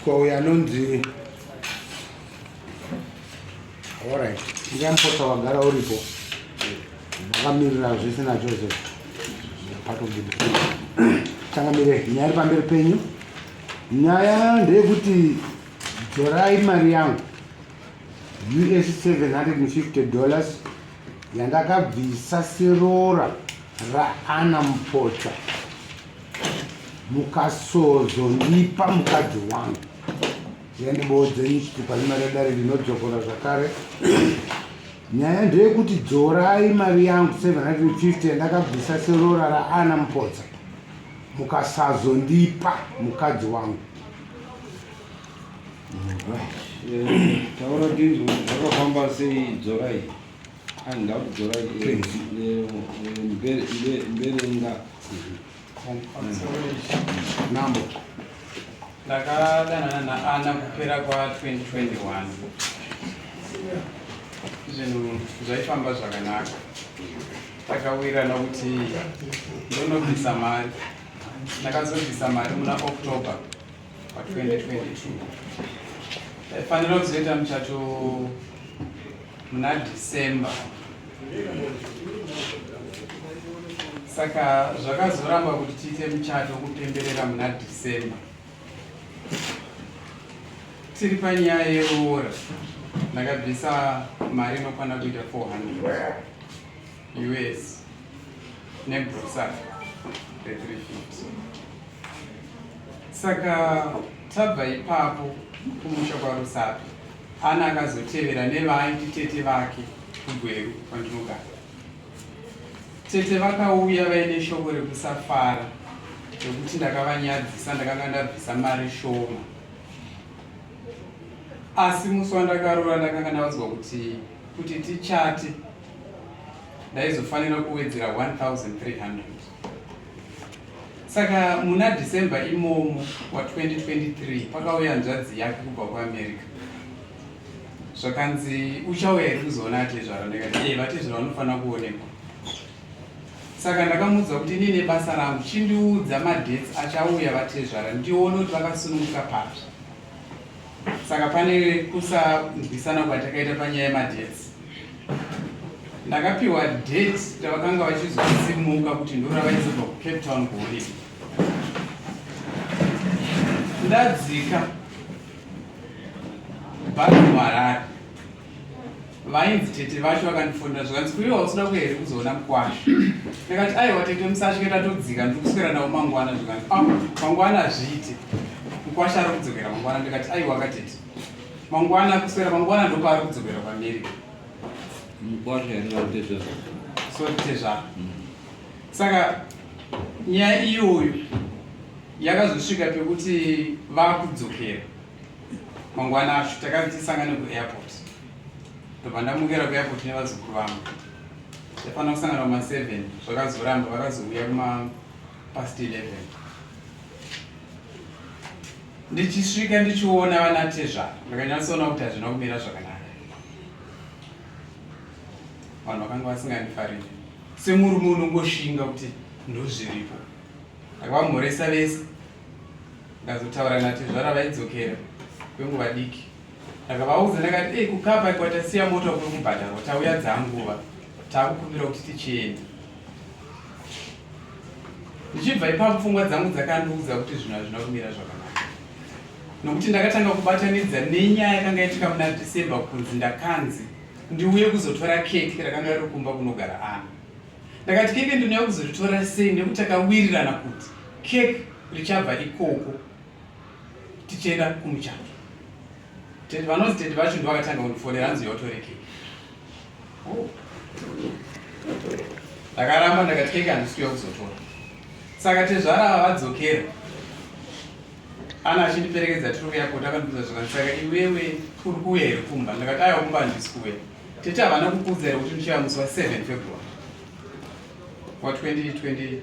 Pazoiswa uyo anonzi Alright, ndikamupotsa wagara uripo makamirira zvese naJoseph part of the changamire nyaya iri pamberi penyu. Nyaya ndeyekuti dzorai mari yangu US $750 yandakabvisa seroora raAna Mupotsa mukasozondipa mukadzi wangu. Yandibowo dzenyu chitupa nemari yedare ndinodzokora zvakare. Nyaya ndeyekuti dzorai mari yangu 750 yandakabvisa seroora raAna Mupotsa mukasazondipa mukadzi wangu. Taura tinzwe kuti zvakafamba sei dzorai. Anga dzorai mberenga. Nambo. Ndakadanana naAna kupera kwa 2021. Zvinhu zvaifamba zvakanaka. Takawirirana kuti ndonobvisa mari. Ndakazobvisa mari muna October pa 2022. Taifanira kuzoita muchato muna December. Saka zvakazoramba kuti tiite muchato kupemberera muna December. Tiri panyaya yeroora ndakabvisa mari inokwana kuita 400 US negrocery re350. Saka tabva ipapo kumusha kwaRusape, Ana akazotevera nevaaiti tete vake kuGweru kwandinogara. Tete vakauya vaine shoko rekusafara rekuti ndakavanyadzisa ndakanga ndabvisa mari shoma. Asi musi wandakaroora ndakanga ndaudzwa kuti kuti tichate ndaizofanira kuwedzera 1300. Saka muna December imomo wa 2023 pakauya hanzvadzi yake kubva kuAmerica. Zvakanzi uchauya here kuzoona atezvara? Ndikati eh, vatezvara vanofanira kuonekwa. Saka ndakamuudza kuti inini basa rangu chindiudza madates achauya vatezvara ndione kuti vakasununguka papi. Saka pane kusanzwisana kwatakaita panyaya yemadates. Ndakapiwa date ravakanga vachizosimuka kuti ndoravaizobva kuCape Town kuholiday. Ndadzika bhazi muHarare, vainzi tete vacho vakandifonera zvikanzi kuiwa usina kuya here kuzoona mukwasha. Ndikati aiwa tete musatye ndatodzika ndiri kuswera navo mangwana. Zvikanzi ah, mangwana hazviite, mukwasha ari kudzokera mangwana. Ndikati aiwa katete, mangwana kuswera mangwana ndopaari kudzokera kuAmerica. Mukwasha here kana tezvara? Sorry tezvara. Saka nyaya iyoyo yakazosvika pekuti vakudzokera mangwana acho takanzi tisangane kuairport. Ndobva ndamukira kuairport nevazukuru vangu. Taifanira kusangana kuma 7 zvakazoramba vakazouya kuma past 11. Ndichisvika ndichiona vanatezvara ndakanyatsoona kuti hazvina kumira zvakanaka. Vanhu vakanga vasingandifariri semurume unongoshinga kuti ndozviripo. Ndakavamhoresa vese ndikazotaura natezvara vaidzokera kwenguva diki. Ndakavaudza ndakati ei kukapa kwatasiya mota kuri kubhadharwa tauya dzanguva takukumbira kuti tichienda. Ndichibva ipapo pfungwa dzangu dzakandiudza kuti zvinhu hazvina kumira zvakanaka nokuti ndakatanga kubatanidza nenyaya yakanga yaitika muna December kunzi ndakanzi ndiuye kuzotora keke rakanga riri kumba kunogara Ana. Ndakati keke ndinouya kuzoritora sei nekuti takawirirana kuti keke richabva ikoko tichienda kumuchato. Tete vanonzi tete vacho ndovakatanga kundifonera hanzi yotore keke. Oh. Ndakaramba ndakati keke handisi kuuya kuzotora. Saka tezvara ava vadzokera. Ana achindiperekedza tiri kuairport akandibvunza zvikanzi saka iwewe uri kuuya here kumba? Ndakati aiwa kumba handisi kuuya. Tete havana kukuudza here kuti ndichauya musi wa 7 February wa 2023.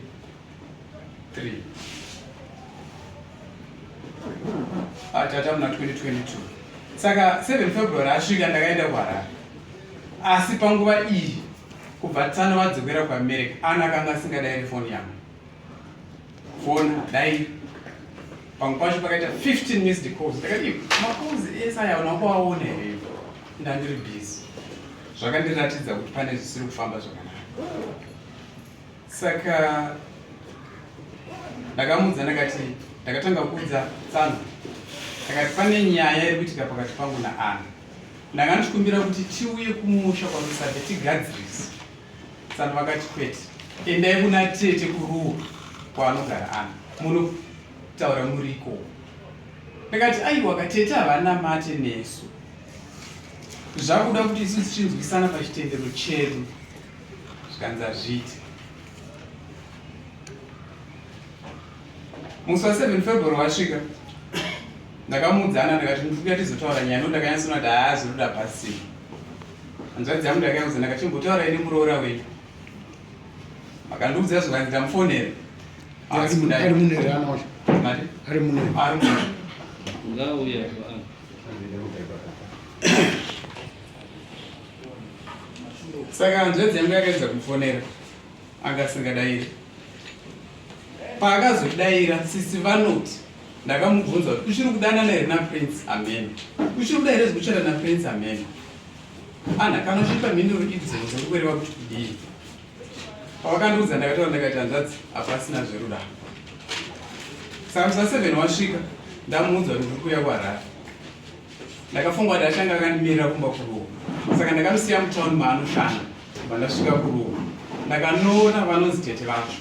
Tata muna 2022. Saka 7 February asvika ndakaenda kuHarare. Asi panguva iyi kubva tsano vadzokera kuAmerica Ana akanga asingadairi foni yangu. Foni dai. Pamwe pacho pakaita 15 missed calls. Ndakati macalls ese aya hauna kuaona here? Ndandiri busy. Zvakandiratidza kuti pane zvisiri kufamba zvakanaka. Saka ndakamuudza ndakati ndakatanga kuudza tsano ndakati pane nyaya iri kuitika pakati pangu naana. Ndanga ndichikumbira kuti tiuye kumusha kwaMusabe tigadzirise. Tsano vakati kwete, endai kuna tete kuruwa kwaanogara Ana munotaura muri ikoko. Ndakati aiwa katete havanamate nesu, zvakuda kuti isu tichinzwisana pachitendero chedu. Zvikanzi hazviite. Musi wa 7 February wasvika ndakamuudzana ndakati ndikuya tizotaura nyaya nokuti ndakanyatsoona kuti haa zvinoda pasina. Hanzvadzi yangu ndakaiudza ndakati chimbotaura ini muroora wenyu. Makandiudza zvikanzi ndamufonera. Haasi kudai. Ari muneri ana wacho. Mari? Ari muneri. Ari muneri. Ngauya. Saka hanzvadzi yangu yakaedza kumufonera anga asingadairi. Paakazodaira sisi vanoti ndakamubvunza kuti uchiri kudanana here naPrince Amen? Uchiri kuda here zvekuchata naPrince Amen? Ana kana uchipa mhinduro idzodzo uri kureva kuti kudii? Pavakandiudza ndakataura ndakati hanzvadzi hapasina zverudo apa. Saka musi wa 7 wasvika ndamuudza kuti ndiri kuuya kuHarare. Ndakafunga kuti achange akandimirira kumba kuruwa. Saka ndakamusiya mutown maanoshanda kubva ndasvika kuruwa. Ndakanoona vanonzi tete vacho.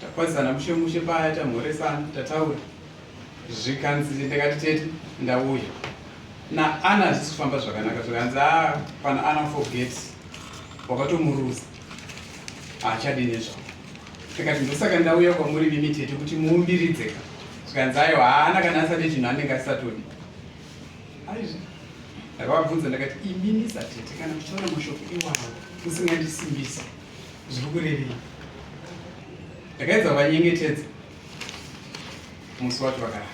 Takwazisana mushe mushe paya tamhoresana tataura. Zvikanzi ndakati tete ndauya. Na Ana hazvisi kufamba zvakanaka zvikanzi haa pana Ana forget wakatomuruza haachadi nezvako. Ndikati ndosaka ndauya kwamuri mimi tete kuti muumbiridze ka. Zvikanzi aiwa haana kana asade chinhu anenge asisatodi. Aizvi ndakavabvunza ndakati imimi satete kana muchitaura mashoko iwawo musingandisimbisa zviri kurevei? Ndakaedza kuvanyengetedza musi wacho vakarara.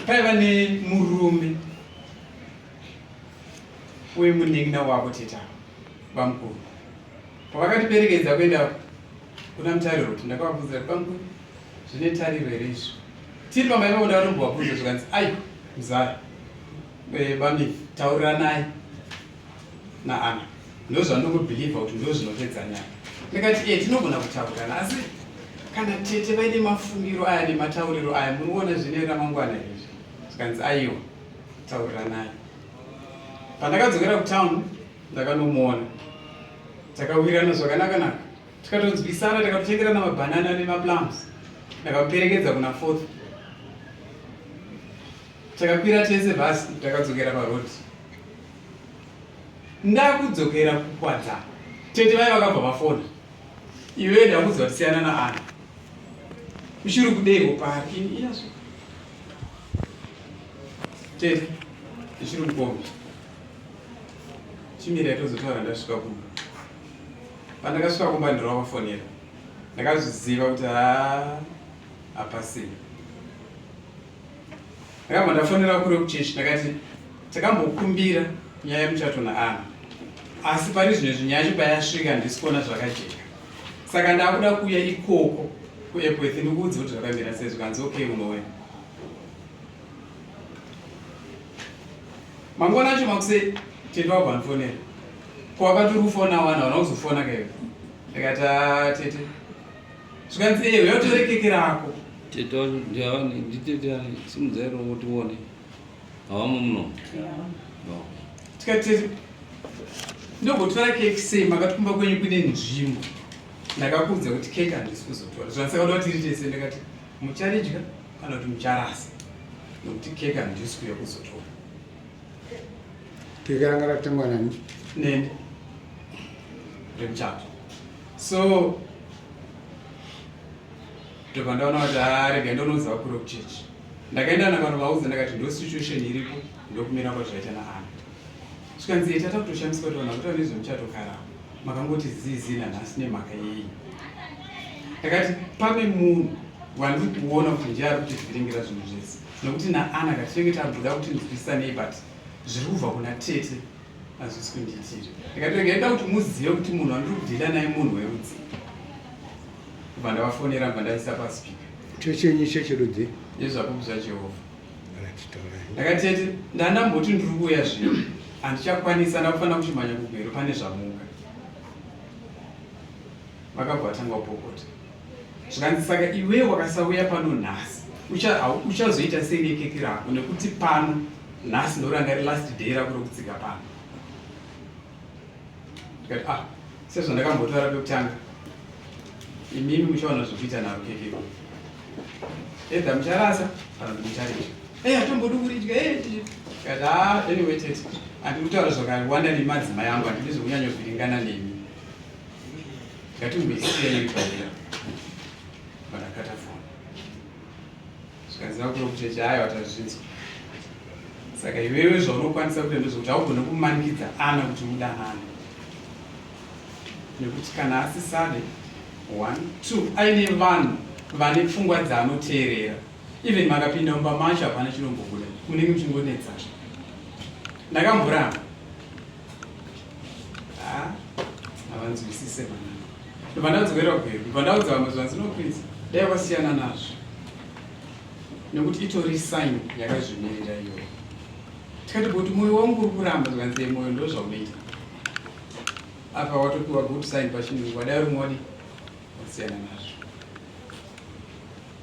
Paiva nemurume wemunin'ina wavo tete ava bamukuru. Pavakatiperekedza kuenda kuna Mutare Road ndakavabvunza kuti bamukuru zvine tariro here izvi? Tiri pamba ipapo ndakatombovabvunza zvikanzi aiwa muzaya bami tauriranai naAna ndozvandokubhilivha kuti ndozvinopedza nyaya. Ndikati tinogona kutaurirana asi kana tete vaine mafungiro aya nematauriro aya munoona zvine ramangwana here izvi? Zvikanzi aiwa tauriranai. Pandakadzokera kutown ndakanomuona takawirirana zvakanaka naka tikatonzwisana tikatotengerana mabanana nemaplums. Ndakamuperekedza kuna fourth takakwira tese bhasi takadzokera paroad. Ndakudzokera kuKwadzana tete vaya vakabva vafona iwe ndakuudza kuti siyana naAna uchiri kudeiko pari ini iyazvo tete ndichiri mukombi chimirai tozotaura ndasvika kumba. Pandakasvika kumba ndinovafonera ndakazviziva kuti haa hapasina. Ndakabva ndafonera kure kuchechi ndakati takambokumbira nyaya yemuchato naAna asi pari zvino izvi nyaya yacho payasvika handisi kuona zvakajeka saka ndakuda kuuya ikoko kuEpworth ndikuudze kuti zvakamira sei zvikanzi okay unouya. Mangwana acho makusei tete wabva andifonera ko wakati uri kufona wani hauna kuzofona kaiwe ndikati ah tete zvikanzi eh uya utore keke rako. Tete wacho ndiani nditete ani simudzai ruoko tione havamo muno. No. Tikati tete ndogotora keke sei makati kumba kwenyu kune nzvimbo ndakakuudza kuti keke handisi kuzotora zvansaka kuda kuti tiri tese ndakati mucharidya kana kuti mucharasa nokuti keke handisi kuuya kuzotora. Keke ranga ratengwa nani? Neni remuchato. So ndobva ndaona kuti haa rega ndonoudza vakuru vekuchechi. Ndakaenda ndakanovaudza ndakati ndo situation iripo ndokumira kwazvaita naAna. Zvikanzi tata kutoshamiswa kuti vanhu vakutaura nezvemuchato kare ava makangoti zii zii nanhasi nemhaka yei. Ndakati pane munhu wandiri kuona kuti ndiye ari kutivhiringira zvinhu zvese nokuti naAna ka tinenge tamboda kuti nzwisisanei but zviri kubva kuna tete hazvisi kundiitira. Ndikati regai ndoda kuti muzive kuti munhu wandiri kudhila naye munhu werudzi. Kubva ndavafonera ndobva ndaisa paspeaker. Chechi yenyu chechi rudzii? YeZvapupu zvaJehovha. Ndakati tete, ndandamboti ndiri kuuya zvino handichakwanisa, ndakufanira kuchimhanya kuGweru pane zvamuka. Vakabva vatanga kupopota. Zvikanzi saka iwewe wakasauya pano nhasi uchazoita sei nekeki rako nekuti pano nhasi ndoranga ri last day rako rokutsika pano. Ndikati ah, sezvandakambotaura pekutanga imimi muchaona zvekuita naro keke iro. Either mucharasa kana kuti mucharidya. Hey, atombodi kuridya hey, ndikati ah, anyway tete handiri kutaura zvakawanda nemadzimai angu handidi zvekunyanyovhiringana nemi. Ngatimboisiya iri padera. Vandakata foni. Zvikanzi vakuru kuchechi haiwa tazvinzwa. Saka iwewe zvaunokwanisa kuita ndezvekuti haugone kumanikidza ana kuti mudanane. Nekuti kana asisade one, two, aine vanhu vane pfungwa dzaanoteerera. Even makapinda mumba macho hapana chinombobuda. Munenge muchingonetsana. Ndakamboramba. Ah, havanzwisise mwana. Ndobva ndadzokera kugweru. Ndobva ndaudza vamwe zvanzi no prince, dai wasiyana nazvo. Nekuti itori sign yakazvimirira iyoyo. Tikati but moyo wangu uri kuramba zvikanzi moyo ndozvaunoita. Apa watopiwa good sign pachinhu wadai uri modi wasiyana nazvo.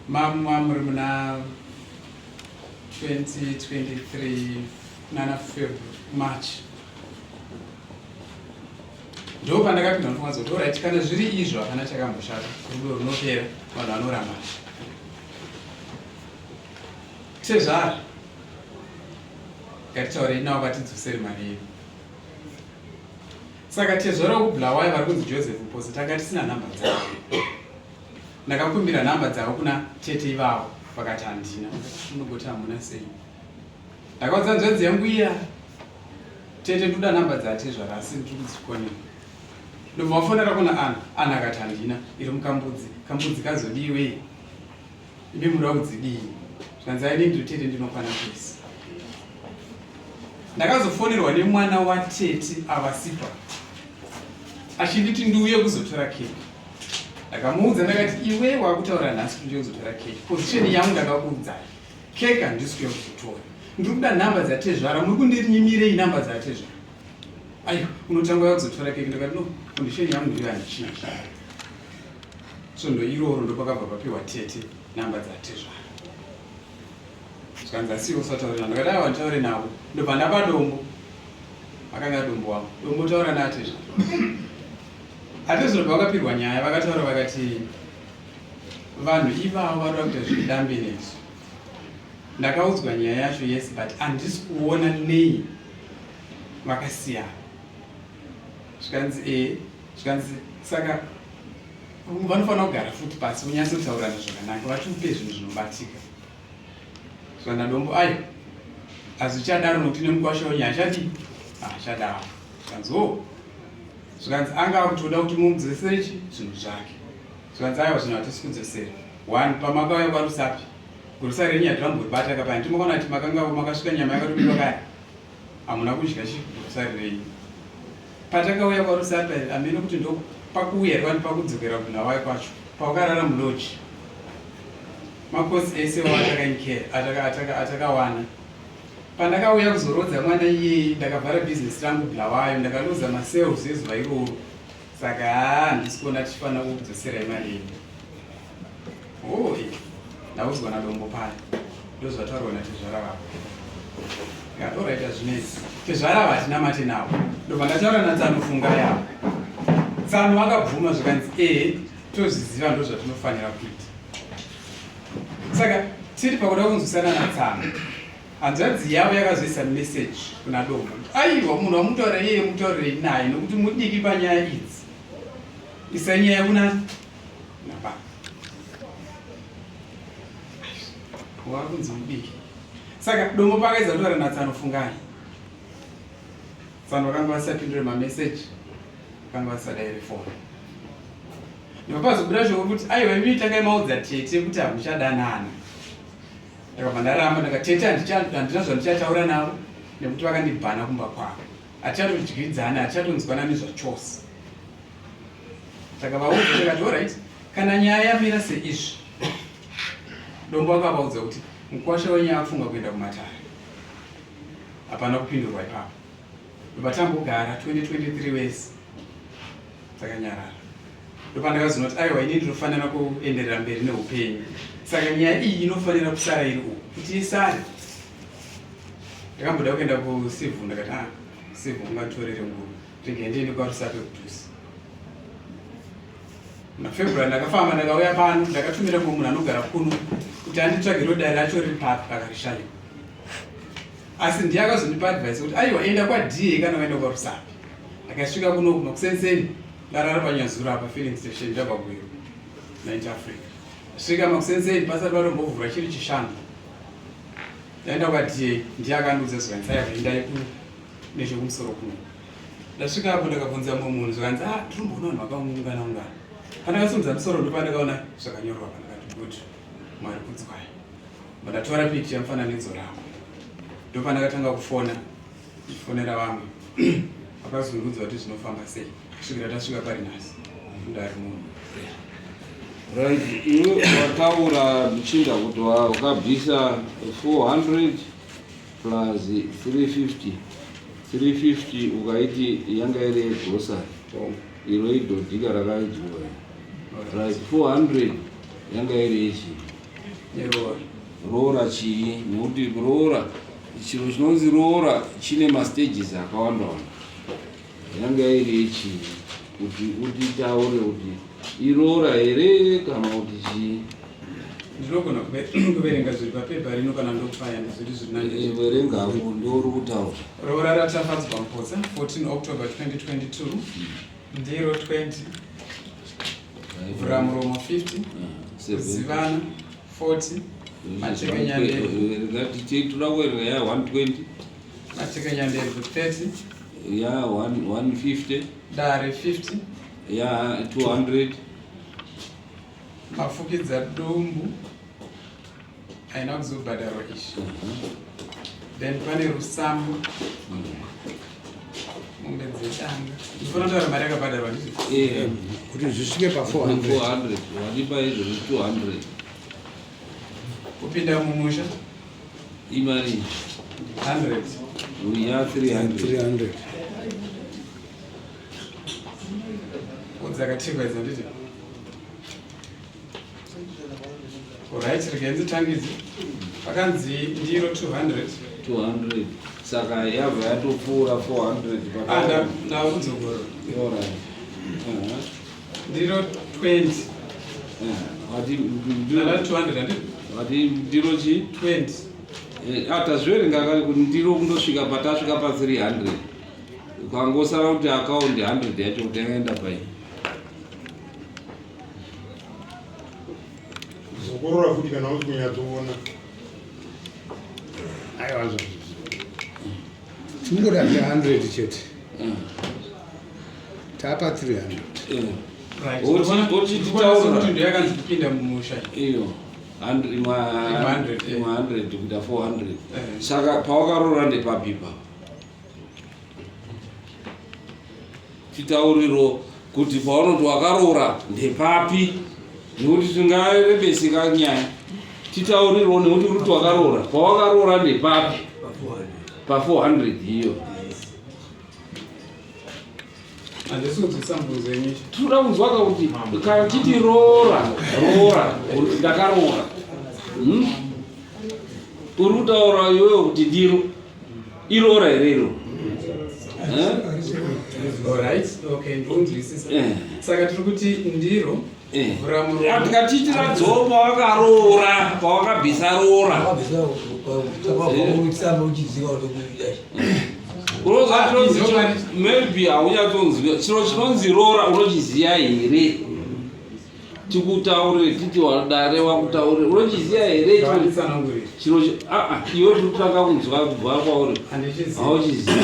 Mamwa muri muna 2023 nana February March ndo pandakapinda nofunga kuti orit kana zviri izvo hapana chakamboshata rudo runopera vanhu vanorambana tezvara ngatitaurei navo vatidzosere mari yedu saka tezvara wekubulawayo vari kunzi joseph mposi tanga tisina nhamba dzavo ndakakumbira nhamba dzavo kuna tete ivavo vakati handina unogoti hamuna sei Ndakaudza hanzvadzi yangu iya tete ndoda nhamba dzatezvara asi ndiri kudzikonera. Ndobva wafonera kuna Ana, Ana akati handina iri mukambudzi, kambudzi kazodiwei? Imi muda kudzidii? Zvikanzi aini ndiri tete ndinokwana pese. Ndakazofonerwa nemwana watete avasipa achinditi ndiuye kuzotora keki. Ndakamuudza ndakati iwe wakutaura nhasi kuti ndiuye kuzotora keki. Position yangu ndakakuudzai. Cake handisi kuya kuzotora. Ndiri kuda nhamba dzatezvara. Muri kundinyimirei nhamba dzatezvara? Aiwa, unotanga uya kuzotora cake. Ndakati no, condition yangu ndiyo handichinji. Svondo iroro ndopakabva papiwa tete nhamba dzatezvara. Zvikanzi asiwo usataure navo. Ndakati aiwa nditaure navo. Ndobva ndapa dombo. Akanga dombo wangu. Dombo taura naatezvara. Atezvara vakapirwa nyaya vakataura vakati Vanhu ivavo vanoda kuita zvedambe nesu. Ndakaudzwa nyaya yacho yes but handisi kuona nei vakasiyana. Zvikanzi e zvikanzi saka vanofanira kugara futi pasi vonyatsotaurana zvakanaka vatiupe zvinhu zvinobatika. Zvikanzi dombo ayo hazvichadaro nokuti nemukwasha wenyu hachadii haachadaro. Zvikanzi o oh. Zvikanzi anga akutoda kuti mumudzosere chi zvinhu zvake. Zvikanzi aiwa zvinhu hatisi kudzosera. One pamakauya kwaRusapi grocery renyu hatiramboribata ka paya ndimakaona kuti makanga makasvika nyama yakatobikwa kare hamuna kudya chi grocery renyu. Patakauya kwaRusapi hameno kuti ndo pakuuya here kwani pakudzokera kuBulawayo kwacho pawakarara mulodge makosi ese atakawana Pandakauya kuzorodza mwana iyeye ndakavhara business rangu Bulawayo ndakaluza masales ezuva iroro saka haa handisi kuona tichifanira kukudzoserai mari yenyu. Oh, eh, ndaudzwa nadombo paya ndozvataurwa natezvara vako. Ndikati alright hazvinetsi. Tezvara ava hatina mate navo. Ndobva ndataura naTsano funga yavo. Tsano akabvuma zvikanzi ehe tozviziva ndozvatinofanira kuita. Saka tiri pakuda kunzwisana naTsano. Hanzvadzi yavo yakazoisa message kuna Dombo kuti aiwa munhu wamutaura iyeye mutaurirei naye nokuti mudiki panyaya idzi. Isai nyaya kuna nababa. Wakunzi mudiki. Saka Dombo pakaedza kutaura naTsano fungai. Tsano vakanga vasapindure mameseji, vakanga vasadaire foni. Ndobva pazobuda shoko kuti aiwa imi tangai maudza tete kuti hamuchadanana. Ndakabva ndaramba ndakati tete handina zvandichataura navo nekuti vakandibhana kumba kwavo. Hatichatodyidzana, hatichatonzwanani zvachose. Takavaudza tikati alright, kana nyaya yamira seizvi Dombo akavaudza kuti mukwasha wenyu afunga kuenda kumatare. Hapana kupindurwa ipapo. Ndobva tambogara 2023 wese takanyarara. Ndopandakazoona kuti aiwa ini ndinofanira kuenderera mberi neupenyu. Saka nyaya iyi inofanira kusara iri uku kuti isare. Ndakamboda kuenda kucivil ndakati ah civil ungatorere nguva. Regai ndiende kwaRusape kudhuze. Muna February ndakafamba ndakauya pano ndakatumira mumwe munhu anogara kuno kuti anditsvagire dare racho riri papi akarishaiwa. Asi ndiye akazondipa advice kuti aiwa enda kwaDA kana waenda kwaRusape. Ndakasvika kuno makusenseni ndarara panyazura apa filling station ndabva Gweru 90 Africa. Svika makusenseni pasati patombovhura chiri chishanu. Ndaenda kwaDA ndiye akandiudza zvikanzi aiwa endai kuno nechekumusoro kuno. Ndasvika apo ndakabvunza mumwe munhu zvikanzi ah tinomboona vanhu vakaungana ungana. Pandakasimudza musoro ndopandakaona zvakanyorwa apa ndakati good Mwari kudzwai. Ndatora pikicha mufananidzo rako. Ndopandakatanga kufona ndichifonera vamwe vakazungudzwa kuti zvinofamba sei kusvikira tasvika pari nhasi ndari munhu. Right, iwe wataura muchinda kuti wakabvisa 400 plus 350 350 ukaiti yanga iri yegrocery iro idhodhika rakadyiwa right 400 yanga iri yechii roora chii nekuti roora chiro chinonzi roora chine mastages akawanda wanda yanga iri yechii kuti utitaure kuti iroora here kana kuti chii ndinogona kuverenga zviri papepa rino kana ndokufaya ndizviri zviri nani eh, verenga hako ndouri kutaura roora ratafadzwa mupotsa 14 october 2022 ndiro 20 vhura muromo 50 kuzivana 40 matekenyandetoda kuverenga ya 120 matekenyandebvu 30 ya 150 dare 50 ya 200 Mafukidza dumbu haina kuzobhadharwa izvi. Then pane rusambo mombe dzedanga. Ndifana kutaura mari yakabhadharwa ndizvo? Eh, kuti zvisvike pa 400 400 wadipa izvozvi 200 Kupinda mumusha imari 100. ya 300 300 Dzakatikwa idzi handiti? Alright, regai nditange idzi. Pakanzi ndiro 200. 200 saka yabva yatopfuura 400 Ah, ndakudzokora. Alright. Uh-huh. Ndiro 20. Wati Ndara 200 handiti? wati ndiro chii? 20. Eh, ah, tazviverenga kare kuti ndiro kundosvika patasvika pa 300 Kwangosara kuti akaundi 100 yacho kuti yakaenda pai. Zokorora futi kana usi kunyatsoona. Aiwa zvo. Tingoda 100 chete. Tapa 300. Right. Oti- oti titaura. Kuti ndiyo yakanzi kupinda mumusha. Iyo. 100 imwe 100, eh. imwe 100 kuita 400. Eh. Saka pawakaroora ndepapi ipapo? Titauriro kuti paunoti wakaroora ndepapi nekuti tingarebeseka nyaya. Titauriro nekuti uri kuti wakaroora pawakaroora ndepapi pa 400 iyo. Handisi kunzwisisa mubvunzo yenyu. Tinoda kunzwa ka kuti kana titi roora roora ndakaroora hmm? Uri kutaura iwewe kuti ndiro iroora here iro Eh? Alright, okay, ndikunzwisisa. Eh. Saka tiri kuti ndiro Eh. vhura muromo. Ah, tikatiitira dzoo pawakaroora pawakabvisa roora unoziva chinonzi maybe haunyatsonzwa chiro chinonzi roora unochiziva here tikutaurire titi wadare wakutaurire unochiziva here chiro- Nditsanangurire. chiro ah, ah, iwe tiri kutanga kunzwa kubva kwauri Handichizivi. hauchizivi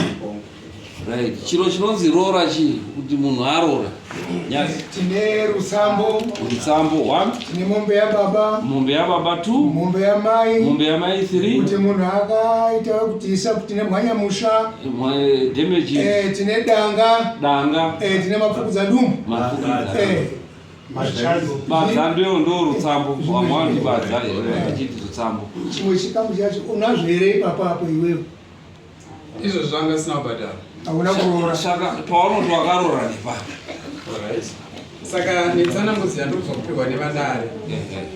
right chiro chinonzi roora chii kuti munhu aroora nyasi Tine rusambo, rusambo 1 tine mombe yababa, mombe yababa 2 mombe yamai, mombe yamai 3 kuti munhu akaita kuti isa tine mwanyamusha, damage eh, tine danga, danga eh, tine mapfukudza dumbu. mafukidza Eh, Badza ndiyo ndo rutsambo vamwe vanoti badza vachiti rutsambo. Chimwe chikamu chacho unazvo here ipapo apo iwewe? Izvo zvanga sina kubhadhara. Hauna kuroora. Saka pavanoti wakaroora nepapi? Alright. Saka netsanangudzo yandiri kubva kupihwa nevadare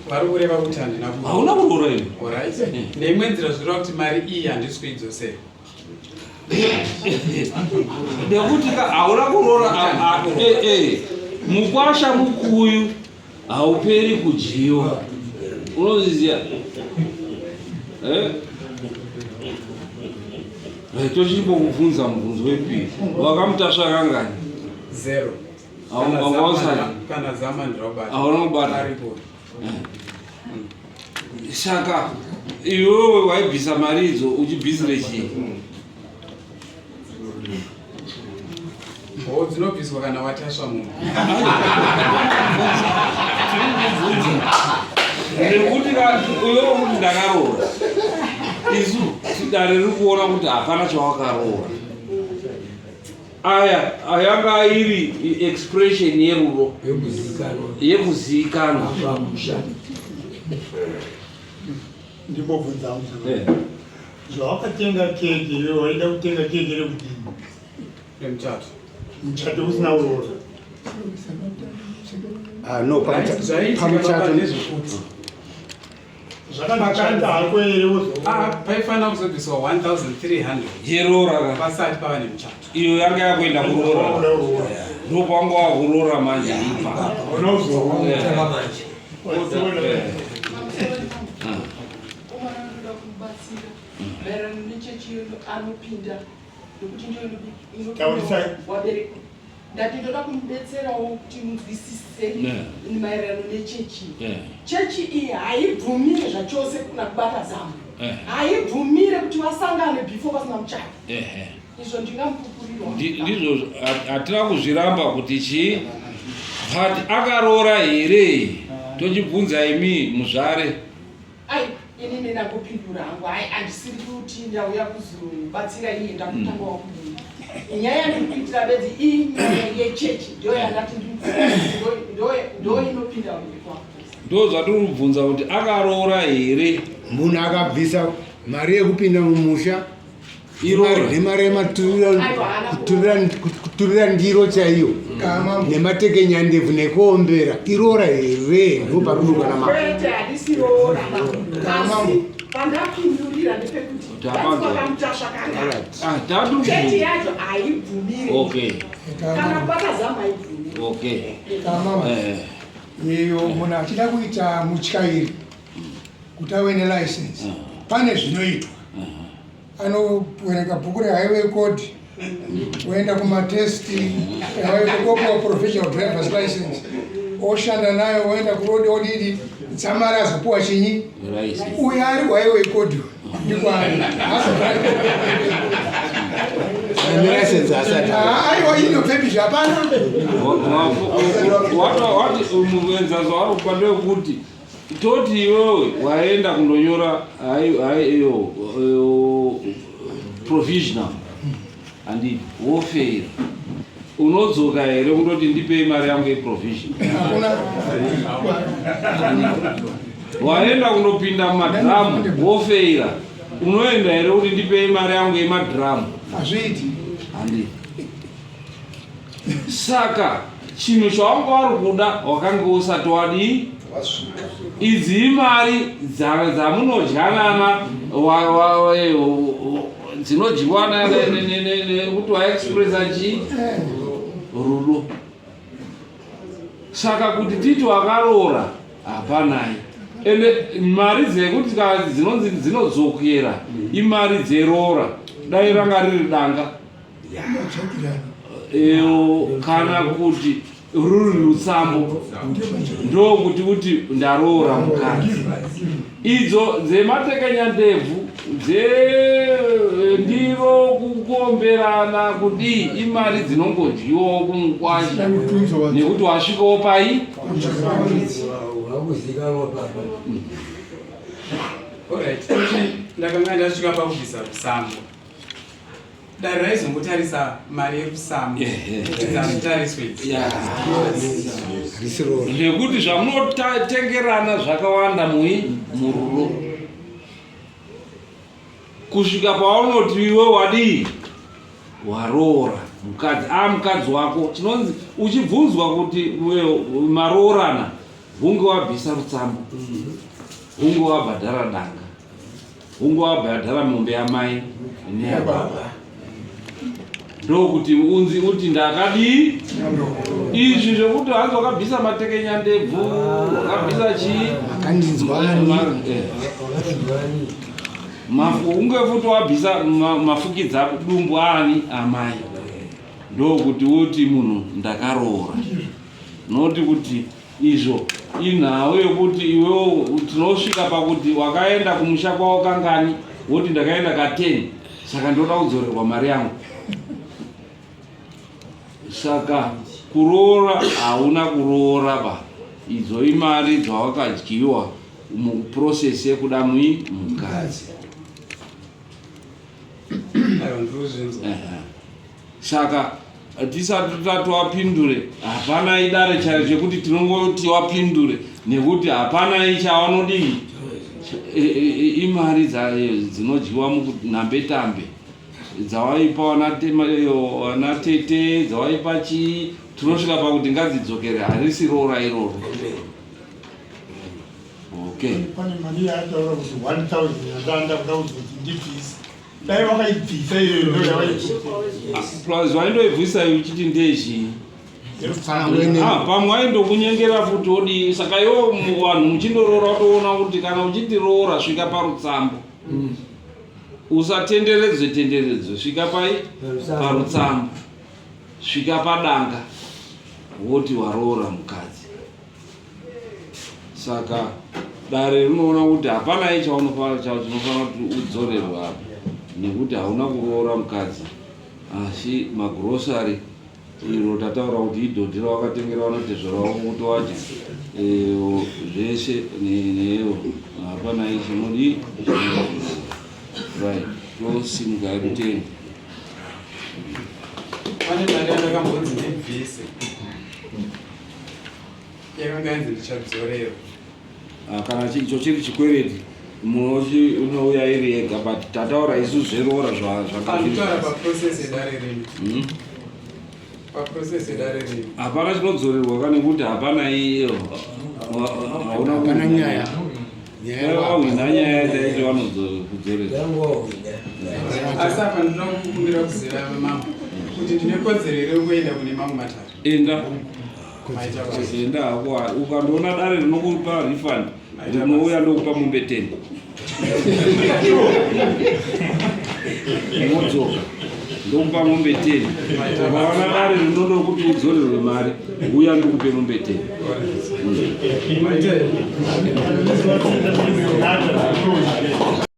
vari kureva kuti handina kuroora. Hauna kuroora iwe. Alright. Neimwe nzira zvinoreva kuti mari iyi handisi kuidzosera. Nekuti ka hauna kuroora eh, eh. Mukwasha mukuyu hauperi kudyiwa. Unozviziva? Eh? Eh, tochimbokubvunza mubvunzo wepiri. Wakamutasva kangani? Zero. Hauna usati. Kana zama ndinobata. Hauna kubata. Aripo. Saka iwewe waibvisa mari idzo uchibvisire chii? Ho dzinobviswa kana watasva munhu. Tirikubvunza nekuti iwewe kuti ndakaroora, isu dare riri kuona kuti hapana chawakaroora. Aya yanga iri expression yerudo yekuzivikanwa. Ndimbobvunza zvawakatenga keke iwe waida kutenga keke rekudini? Remuchato. Muchato usina kuroora. Ah, no, Zvaiitika pamuchato baba ndezvekuti Zvakandichata hako here wozoona? Ah, paifanira kuzobviswa 1300 yeroora ka pasati pava nemuchato. Iyo yanga yakuenda kuroora, ndopanga wakuroora manje ipa. Hauna kuzoona. Umwana anoda kumubatsira maererano nechechi yedu anopinda nekuti ndiyo Taurisai. wabereki. Ndati ndoda kumubetserawo kuti munzwisise maererano nechechi. Chechi iyi haibvumire zvachose kuna kubata zamu, haibvumire kuti vasangane before pasina muchato. Izvo ndingamupupurirwa. Ndizvo hatina kuzviramba kuti chii, but akaroora here? Tochibvunza imi muzvare. Ai, inini ndangopindura hangu. Ai, handisiri kuti ndauya kuzobatsira iye, ndakutanga wakubuda. Nyaya yandiri kuitira bedzi inyaya yechechi, ndo yandati ndo inopinda mberi. Ndo zvatiri kubvunza kuti akaroora here. Munhu akabvisa mari yekupinda mumusha Iroora. Nemari Aiwa, haana yemakuturira ndiro chaiyo nematekenyandebvu nekuombera, iroora here? Ndo parurukana ma Kwete, handisiroora, asi pandapindurira ndepekuti Kuti hapana. vakamutasva kangani. Ah, tatu. Chechi yacho haibvumire kana kubata zamu haibvumire. Kamama. Iyo munhu achida kuita mutyairi kuti ave nelicense, pane zvinoitwa. Anoverenga bhuku rehighway code, oenda kumatest, opiwa professional drivers license, oshanda nayo, oenda kuroad, odidi dzamara azopiwa chinyi. License. Uyo ari highway code ndikwaari. Nelicense asati. Aiwa, inobvepi? Hapana. Wati muenzanzo wari kupa ndewekuti toti iwewe waenda kundonyora iyo provisional, handiti? Wofeira, unodzoka here kundoti ndipei mari yangu yeprovision? Hakuna. Waenda kundopinda mumadhiramu, wofeira, unoenda here kuti ndipei mari yangu yemadhiramu? Hazviiti. Handiti? Saka chinhu chawanga wari kuda wakanga usati wadii. Idzi imari dzamunodyanana dzinodyiwa nekuti waexpressa chii? Rudo. Saka kuti titi wakaroora, hapanai. Ende mari dzekuti dzinonzi dzinodzokera imari dzeroora. Dai ranga riri danga Eyo, kana kuti ruri rutsambo, ndokuti kuti ndaroora mukadzi. Idzo dzematekanyandebvu, dzendiro, kukomberana, kudii, imari dzinongodyiwawo kumukwasha nekuti wasvikawo pai. Wakuzikanwa papa. Alright, ndakanga ndasvika pakubvisa rusambo. Dare raizongotarisa mari yekusama kuti dzazvitariswe idzi. Nekuti zvamunotengerana zvakawanda mui mururo kusvika paunoti iwe wadii waroora mukadzi a mukadzi wako chinonzi uchibvunzwa kuti maroorana hunge wabvisa rutsambo hunge wabhadhara danga hunge wabhadhara mombe yamai neyababa ndokuti unzi uti ndakadii izvi zvekuti hanzi wakabvisa matekenya ndebvu wakabvisa chii akandinzwani eh. Mafu unge futi wabvisa mafukidza dumbu ani amai ndokuti uti munhu ndakaroora noti kuti izvo inhau yekuti iwewo tinosvika pakuti wakaenda kumusha kwavo kangani woti ndakaenda ka 10 saka ndoda kudzorerwa mari yangu saka kuroora hauna kuroora ba idzo imari dzawakadyiwa muprocess yekuda mui mukadzi saka tisati tati wapindure hapana idare chairo chekuti tinongoti wapindure nekuti hapana ichavanodii e, e, e, imari dzinodyiwa mukunhambetambe dzawaipa wanatete dzawaipa chii tinosvika pakuti ngadzidzokere harisi roora iroro okay pane mari yaataura kuti 1000 yandanda kuda kuzoti ndibvise dai wakaibvisa iyoyo ndo yavaibvisa plus waindoibvisa uchiti ndezhii Ah, pamwe waindokunyengera futi wodii saka iwo vanhu muchindoroora utoona kuti kana uchitiroora svika parutsambo usatenderedzwe tenderedzwe svika pai parutsambo svika padanga woti waroora mukadzi saka dare rinoona kuti hapana ichaunofanira chinofanira kuti udzorerwe apa nekuti hauna kuroora mukadzi asi magrosary iro tataura kuti idhodhi rawakatengera vanotezvara wako kuti wadya eh, zvese neyo hapana ichinodii right tosimuka yedu teni Pane mari yandakambonzi ndibvise yakanga yanzi ndichadzorerwa. Ah, kana icho chiri chikwereti unouya iri yega but tataura isu zveroora zvakataura paprocess yedare rino hmm? paprocess yedare rino hapana chinodzorerwa ka nekuti hapana iyo hauna nyaya Wahwina nyaya chaicho vanokudzorera. Asi apa ndinoda kukumbira kuziva mambo kuti ndine kodzero here yekuenda kune mamwe matare. Enda. Enda hako ukandoona dare rinokupa refund rinouya ndokupa mombe 10. Unodzoka ndokupa mombe 10. Ukaona dare rinoda kuti udzorerwe mari uya ndikupe mombe 10.